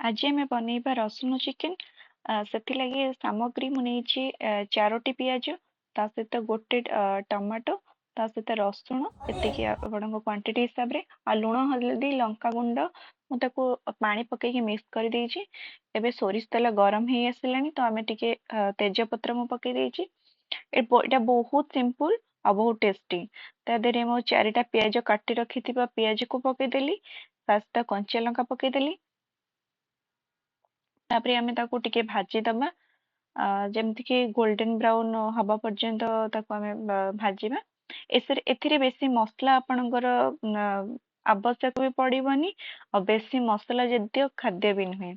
ଆଜି ଆମେ ବନେଇବା ରସୁଣ ଚିକେନ। ସେଥିଲାଗି ସାମଗ୍ରୀ ମୁଁ ନେଇଛି 4ଟି ପିଆଜ, ତା ସହିତ ଗୋଟେ ଟମାଟୋ, ତା ସହିତ ରସୁଣ, ଏତିକି ଆପଣଙ୍କ କ୍ୱାଣ୍ଟିଟି ହିସାବରେ। ଆଉ ଲୁଣ, ହଳଦୀ, ଲଙ୍କାଗୁଣ୍ଡ ମୁଁ ତାକୁ ପାଣି ପକେଇକି ମିକ୍ସ କରିଦେଇଛି। ଏବେ ସୋରିଷ ତେଲ ଗରମ ହେଇ ଆସିଲାଣି, ତ ଆମେ ଟିକେ ତେଜପତ୍ର ମୁଁ ପକେଇ ଦେଇଛି। ଏଇଟା ବହୁତ ସିମ୍ପଲ ଆଉ ବହୁତ ଟେଷ୍ଟି। ତା ଦେହରେ ମୁଁ 4ଟା ପିଆଜ କାଟି ରଖିଥିବା ପିଆଜକୁ ପକେଇଦେଲି, ତା ସହିତ କଞ୍ଚା ଲଙ୍କା ପକେଇଦେଲି। ତାପରେ ଆମେ ତାକୁ ଟିକେ ଭାଜିଦବା, ଯେମିତିକି ଗୋଲ୍ଡେନ ବ୍ରାଉନ ହବା ପର୍ଯ୍ୟନ୍ତ ତାକୁ ଆମେ ଭାଜିବା। ଏଥିରେ ବେଶୀ ମସଲା ଆପଣଙ୍କର ଆବଶ୍ୟକ ବି ପଡ଼ିବନି, ଆଉ ବେଶୀ ମସଲା ଜାତୀୟ ଖାଦ୍ୟ ବି ନୁହେଁ।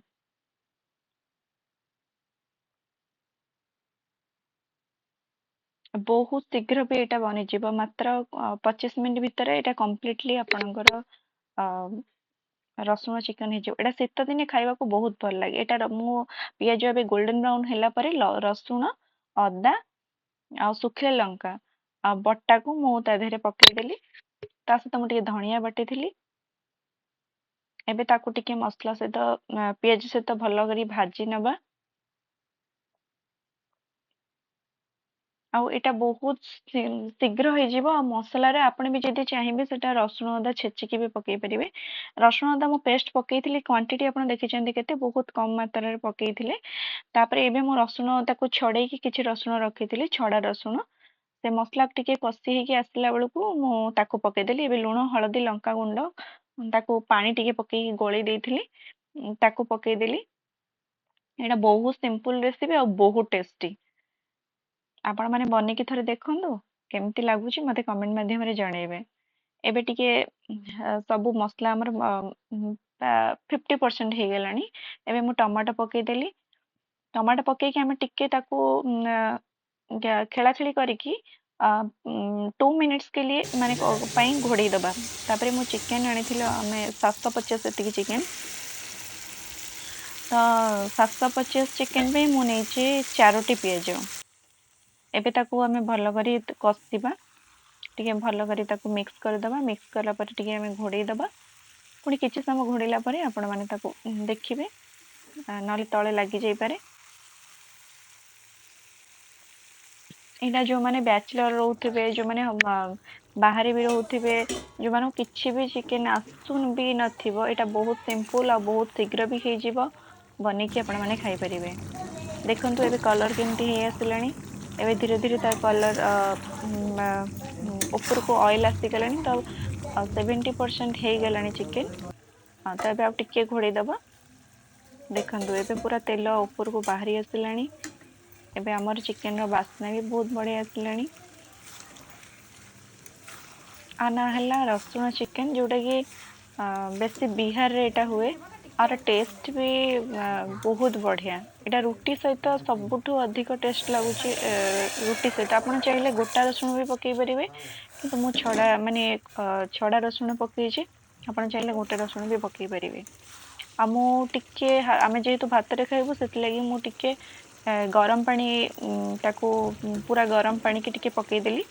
ବହୁତ ଶୀଘ୍ର ବି ଏଇଟା ବନିଯିବ, ମାତ୍ର 25 ମିନିଟ୍ ଭିତରେ ଏଇଟା କମ୍ପ୍ଲିଟଲି ଆପଣଙ୍କର ରସୁଣ ଚିକେନ ହେଇଯିବ। ଏଇଟା ଶୀତ ଦିନେ ଖାଇବାକୁ ବହୁତ ଭଲ ଲାଗେ। ଏଇଟା ମୁଁ ପିଆଜ ଏବେ ଗୋଲ୍ଡେନ ବ୍ରାଉନ ହେଲା ପରେ ରସୁଣ, ଅଦା ଆଉ ଶୁଖିଲା ଲଙ୍କା ଆଉ ବଟାକୁ ମୁଁ ତା ଦେହରେ ପକେଇଦେଲି। ତା ସହିତ ମୁଁ ଟିକେ ଧଣିଆ ବାଟିଥିଲି। ଏବେ ତାକୁ ଟିକେ ମସଲା ସହିତ, ପିଆଜ ସହିତ ଭଲ କରି ଭାଜି ନେବା। ଆଉ ଏଇଟା ବହୁତ ଶୀଘ୍ର ହେଇଯିବ। ଆଉ ମସଲାରେ ଆପଣ ବି ଯଦି ଚାହିଁବେ ସେଟା ରସୁଣ ଅଦା ଛେଚିକି ବି ପକେଇ ପାରିବେ। ରସୁଣ ଅଦା ମୁଁ ପେଷ୍ଟ ପକେଇଥିଲି, କ୍ୱାଣ୍ଟିଟି ଆପଣ ଦେଖିଛନ୍ତି କେତେ, ବହୁତ କମ ମାତ୍ରାରେ ପକେଇଥିଲେ। ତାପରେ ଏବେ ମୁଁ ରସୁଣ ତାକୁ ଛଡେଇକି କିଛି ରସୁଣ ରଖିଥିଲି, ଛଡା ରସୁଣ। ସେ ମସଲା ଟିକେ କଷି ହେଇକି ଆସିଲା ବେଳକୁ ମୁଁ ତାକୁ ପକେଇଦେଲି। ଏବେ ଲୁଣ, ହଳଦୀ, ଲଙ୍କାଗୁଣ୍ଡ ତାକୁ ପାଣି ଟିକେ ପକେଇକି ଗୋଳେଇ ଦେଇଥିଲି, ତାକୁ ପକେଇଦେଲି। ଏଇଟା ବହୁତ ସିମ୍ପଲ ରେସିପି ଆଉ ବହୁତ ଟେଷ୍ଟି। ଆପଣମାନେ ବନେଇକି ଥରେ ଦେଖନ୍ତୁ କେମିତି ଲାଗୁଛି, ମୋତେ କମେଣ୍ଟ ମାଧ୍ୟମରେ ଜଣେଇବେ। ଏବେ ଟିକେ ସବୁ ମସଲା ଆମର 50% ହେଇଗଲାଣି। ଏବେ ମୁଁ ଟମାଟୋ ପକେଇଦେଲି। ଟମାଟୋ ପକେଇକି ଆମେ ଟିକେ ତାକୁ ଖେଳାଖେଳି କରିକି 2 ମିନିଟ୍ସ କେ ଲିଏ ମାନେ ପାଇଁ ଘୋଡ଼େଇ ଦେବା। ତାପରେ ମୁଁ ଚିକେନ ଆଣିଥିଲି, ଆମେ 750 ଏତିକି ଚିକେନ। ତ 750 ଚିକେନ ପାଇଁ ମୁଁ ନେଇଛି 4ଟି ପିଆଜ। ଏବେ ତାକୁ ଆମେ ଭଲ କରି କଷିବା, ଟିକେ ଭଲ କରି ତାକୁ ମିକ୍ସ କରିଦେବା। ମିକ୍ସ କଲା ପରେ ଟିକେ ଆମେ ଘୋଡ଼େଇ ଦେବା। ପୁଣି କିଛି ସମୟ ଘୋଡ଼େଇଲା ପରେ ଆପଣମାନେ ତାକୁ ଦେଖିବେ, ନହେଲେ ତଳେ ଲାଗିଯାଇପାରେ। ଏଇଟା ଯେଉଁମାନେ ବ୍ୟାଚଲର ରହୁଥିବେ, ଯେଉଁମାନେ ବାହାରେ ବି ରହୁଥିବେ, ଯେଉଁମାନଙ୍କୁ କିଛି ବି ଚିକେନ ଆସୁ ବି ନଥିବ, ଏଇଟା ବହୁତ ସିମ୍ପଲ ଆଉ ବହୁତ ଶୀଘ୍ର ବି ହେଇଯିବ, ବନେଇକି ଆପଣମାନେ ଖାଇପାରିବେ। ଦେଖନ୍ତୁ ଏବେ କଲର୍ କେମିତି ହେଇ ଆସିଲାଣି। ଏବେ ଧୀରେ ଧୀରେ ତା କଲର୍ ଉପରକୁ ଅଏଲ୍ ଆସିଗଲାଣି, ତ 70% ହେଇଗଲାଣି ଚିକେନ। ତ ଏବେ ଆଉ ଟିକେ ଘୋଡ଼େଇ ଦେବା। ଦେଖନ୍ତୁ ଏବେ ପୁରା ତେଲ ଉପରକୁ ବାହାରି ଆସିଲାଣି। ଏବେ ଆମର ଚିକେନର ବାସ୍ନା ବି ବହୁତ ବଢ଼ିଆ ଆସିଲାଣି। ଆ ନା ହେଲା ରସୁଣ ଚିକେନ, ଯେଉଁଟାକି ବେଶୀ ବିହାରରେ ଏଇଟା ହୁଏ। ଆର ଟେଷ୍ଟ ବି ବହୁତ ବଢ଼ିଆ। ଏଇଟା ରୁଟି ସହିତ ସବୁଠୁ ଅଧିକ ଟେଷ୍ଟ ଲାଗୁଛି, ରୁଟି ସହିତ। ଆପଣ ଚାହିଁଲେ ଗୋଟା ରସୁଣ ବି ପକେଇ ପାରିବେ, କିନ୍ତୁ ମୁଁ ଛଡ଼ା ରସୁଣ ପକେଇଛି। ଆପଣ ଚାହିଁଲେ ଗୋଟା ରସୁଣ ବି ପକେଇ ପାରିବେ। ଆଉ ମୁଁ ଟିକେ, ଆମେ ଯେହେତୁ ଭାତରେ ଖାଇବୁ, ସେଥିଲାଗି ମୁଁ ଟିକେ ଗରମ ପାଣି, ତାକୁ ପୁରା ଗରମ ପାଣିକି ଟିକେ ପକେଇଦେଲି,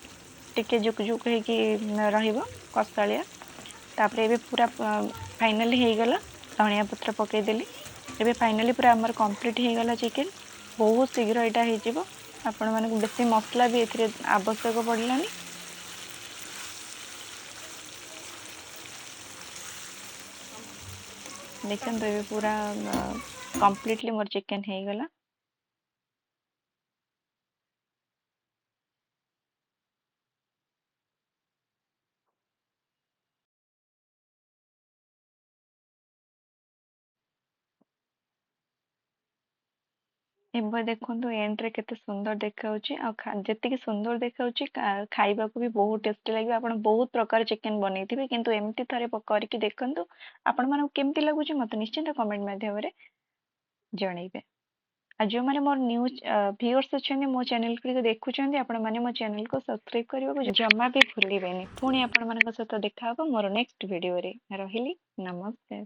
ଟିକେ ଜୁକ ଜୁକ ହେଇକି ରହିବ କଷାଳିଆ। ତାପରେ ଏବେ ପୁରା ଫାଇନାଲି ହେଇଗଲା, ଧଣିଆ ପତ୍ର ପକେଇଦେଲି। ଏବେ ଫାଇନାଲି ପୁରା ଆମର କମ୍ପ୍ଲିଟ୍ ହେଇଗଲା ଚିକେନ। ବହୁତ ଶୀଘ୍ର ଏଇଟା ହେଇଯିବ, ଆପଣମାନଙ୍କୁ ବେଶୀ ମସଲା ବି ଏଥିରେ ଆବଶ୍ୟକ ପଡ଼ିଲାନି। ଦେଖନ୍ତୁ ଏବେ ପୁରା କମ୍ପ୍ଲିଟଲି ମୋର ଚିକେନ ହେଇଗଲା। ଏବେ ଦେଖନ୍ତୁ ଏଣ୍ଡରେ କେତେ ସୁନ୍ଦର ଦେଖାଯାଉଛି। ଆଉ ଯେତିକି ସୁନ୍ଦର ଦେଖାଯାଉଛି, ଖାଇବାକୁ ବି ବହୁତ ଟେଷ୍ଟି ଲାଗିବ। ଆପଣ ବହୁତ ପ୍ରକାର ଚିକେନ ବନେଇଥିବେ, କିନ୍ତୁ ଏମିତି ଥରେ କରିକି ଦେଖନ୍ତୁ। ଆପଣମାନଙ୍କୁ କେମିତି ଲାଗୁଛି ମୋତେ ନିଶ୍ଚିନ୍ତ କମେଣ୍ଟ ମାଧ୍ୟମରେ ଜଣେଇବେ। ଆଉ ଯେଉଁମାନେ ମୋର ନ୍ୟୁ ଭିଉଅର୍ସ ଅଛନ୍ତି, ମୋ ଚ୍ୟାନେଲକୁ ଟିକେ ଦେଖୁଛନ୍ତି, ଆପଣମାନେ ମୋ ଚ୍ୟାନେଲକୁ ସବସ୍କ୍ରାଇବ୍ କରିବାକୁ ଜମା ବି ଭୁଲିବେନି। ପୁଣି ଆପଣମାନଙ୍କ ସହିତ ଦେଖା ହବ ମୋର ନେକ୍ସଟ ଭିଡ଼ିଓରେ। ରହିଲି, ନମସ୍କାର।